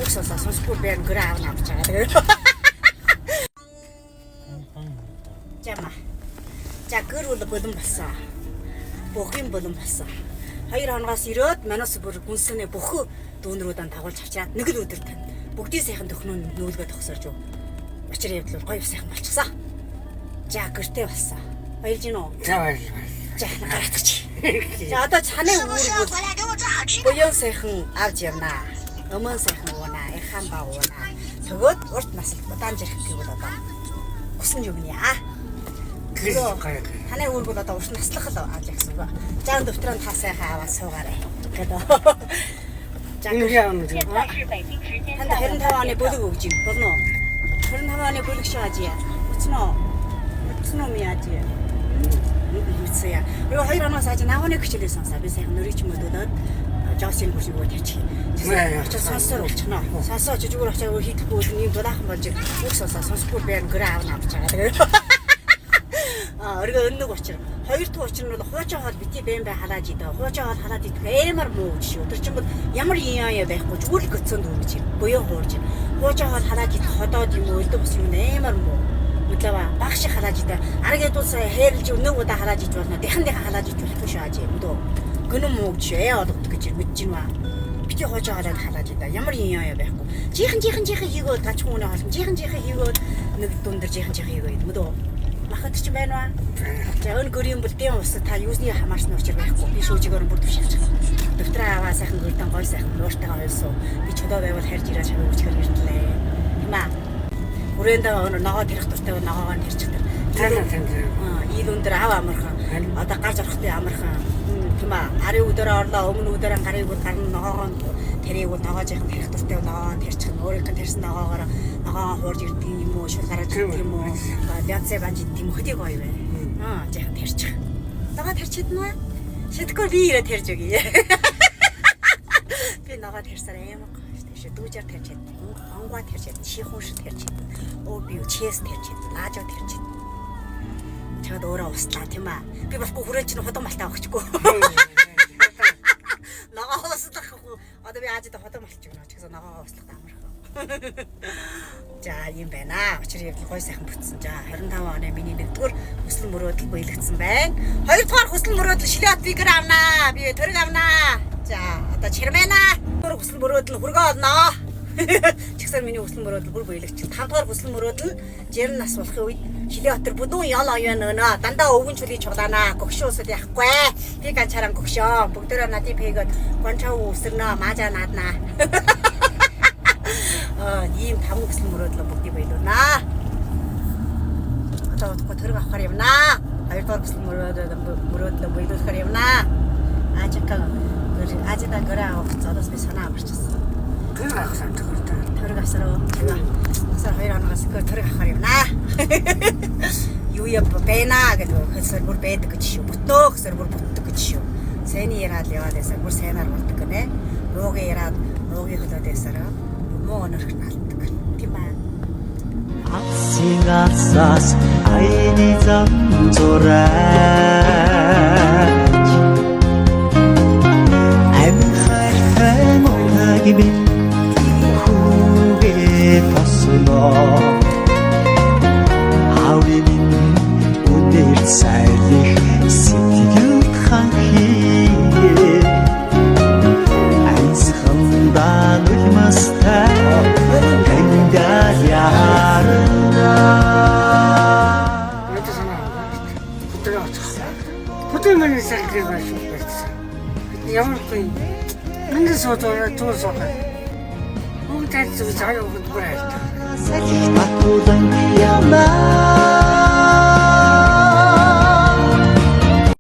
Үг сонсоо сонсохгүй би гэрээ аавна авч байгаа. Тэгээд. За ма. За гэр бол бөлөн болсон. Бүхэн бөлөн болсон. 2 хоногоос ирээд манаас бүр гүнсэнэ бүхүү дүүнрүүдэн дагуулж авчираад нэг л өдөр тань бүгдийн сайхан төхнөө нүүлгээ тогсорж юу. Учир явдал бол гоё сайхан болчихсон. За гэртээ болсон. Баярлж гин үү? За баярлалаа. За гаргачих. За одоо чаны үүрэг бол 回来给我做好吃的。 буян сайхан авч явнаа. Өмөн сайхан уунаа, эрхан ба уунаа. Тэгөөд урт насалт удаан жирэх гэвэл одоо хүсэн юм яа. Гэр гоё. Таны үүрэг бол одоо урт наслах л авч явах гэсэн үг. За дэвтрэн та сайхан аваад суугаарай. Гэдэг. За Энэ яа юм бэ? 现在是北京时间 танд 下午 25 оны бүлэг өгч юм. Болно уу? 25 оны бүлэг шүү ажия. Үцэн үү? Үцэн үү ми ажия? Үцэн яа. Юу хоёр оноос аж нагууны хичээлээ сонсоо. Би сайхан нөрийг ч мөдөөд Жосийн гүрсийг өөр тавьчих. Нэ. Очиж сонссоор болчихно. Сонсоо очиж зүгээр очиж өөр хийхгүй бол ийм дулаахан болж үг сонсоо сонсохгүй би гэрээ аавна авч байгаа. Тэгээд а өргөө өннөг учир. Хоёр дахь учир нь бол хуучин хоол бити бэн бай халааж идэ. Хуучин хоол халаад идэх амар муу гэж шүү. Тэр чинь бол ямар юм яа байхгүй зүгээр л гөцөнд үргэж ир. Буян хуурж ир. Хуучин хоол халааж идэх ходоод юм уу өлдөг ус юм амар муу. Мэдлээ баг шиг халааж идэ. Араг ядуул сая хайрлж нэг удаа халааж иж болно. Дахин дахин халааж иж болохгүй шүү ажээ. Мэдөө. Гэнэн муу гэж шүү. Ээ олгодог гэж мэдэж гин ба. Бити хуучин хоолой халааж идэ. Ямар юм яа байхгүй. Жихан жихан жихан хийгөө гачхан үнэ хоолн. Жихан жихан хийгөө нэг дунд дэр жихан жихан хийгөө мэдөө. Махад ч байна уу? За өн гөрийн бол дэм ус та юусны хамаарсан учир байхгүй. Би шүүжигээр бүр төвшилж байгаа. Дэвтрээ аваа сайхан гөрдөн гой сайхан нууртайгаа уйлсуу. Би чодоо байвал харж ирээ чамайг өчгөр иртлээ. Тийм аа. Хүрээндээ өнөр ногоо тэрэх дуртай бол ногоогоо нь тэрчих тэр. Тань тань. Ил өндөр ав амархан. Одоо гарч орохтой амархан. Тийм аа. Гарын өдөрөө орлоо, өмнө өдөрөө гарыг бол гарна ногоогоо тэрийг бол ногоо жаахан тарих дуртай бол ногоогоо нь тарчих нь өөрийнх нь тарьсан ногоогоор ногоогоо хуурж ирдэг юм уу, шул гараад ирдэг юм уу, лянцээ банж иддэг юм хөдий гоё байна. Аа, жаахан тарчих. Ногоо тарч чадна уу? Шидэхгүй би ирээ тарж өгье. Би ногоо тарьсаар амар гоё шүү дээ. Дүүжээр тарж чадна. Онгой тарж чадна, шихуун шиг тарж чадна. Өө би юу чэс тарж чадна, лаажуу тарж чадна. Чад өөрөө услаа тийм аа. Би болохгүй хүрээ чинь худам малтаа өгчихгүй. Ногоо услах одоо би Азид худам малч өгнө ч гэсэн ногоо услах амархан. За ийм байна. Учир явдал гой сайхан бүтсэн. За 25 оны миний нэгдүгээр хүсэл мөрөөдөл биелэгдсэн байна. Хоёрдугаар хүсэл мөрөөдөл шилээ би гэр авнаа. Би төрөг авнаа. За одоо чирмэнэ. Дөрөв хүсэл мөрөөдөл хөргөө олноо. Чигсэр миний хүсэл мөрөөдөл бүр биелэгч. Тавдугаар хүсэл мөрөөдөл нь 60 нас болохын үед шилээ хотор бүдүүн ял оён өнөө. Дандаа өвгөн чулийг чуглаанаа. Гөгшөө усад яахгүй. Би ганцаараа гөгшөө. Бүгдээрээ надын пэгэд гончаа үсэрнэ. Маажаа нааднаа. Аа, ийм таван хүсэл мөрөөдлөө бүгдийг баялуунаа. Одоо удахгүй төрөг авахар явнаа. Хоёрдугаар хүсэл мөрөөдлөө баялуулахар явнаа. Ажика ажида гэрээ авах зодоос би санаа амарчихсан. Гэр авсан төгөртэй. Төрөг авсараа. Асар 2 хоногоос төрөг авахар явнаа. Юу яа байна гэдэг хэлсээр бүр байдаг гэж шүү. Бүтнөө гэсээр бүр бүтдэг гэж шүү. Сэний яриад яваад байсаар бүр сайнаар болдог гинэ. Нуугийн яриад нуугийн хөлөөд байсаар муу өнөрх нь алддаг. Тийм аа. Алсын алсаас аяны зам зураач Амхартай мунаг минь хүүгээ тосноо Аавын минь үнээр сайлих сэтгэлд хан хийгээ Ансхандан улмастай таньдаа ярна. Надад санаа аваад. Хөдөө очих. Хөдөө миний сахир байсан байсан. Ямар гоё. Миний суудаа туу суугаа. Бүгд тань зүг заяа өгöd бүр хайртай. Салхи татуулан ямаа.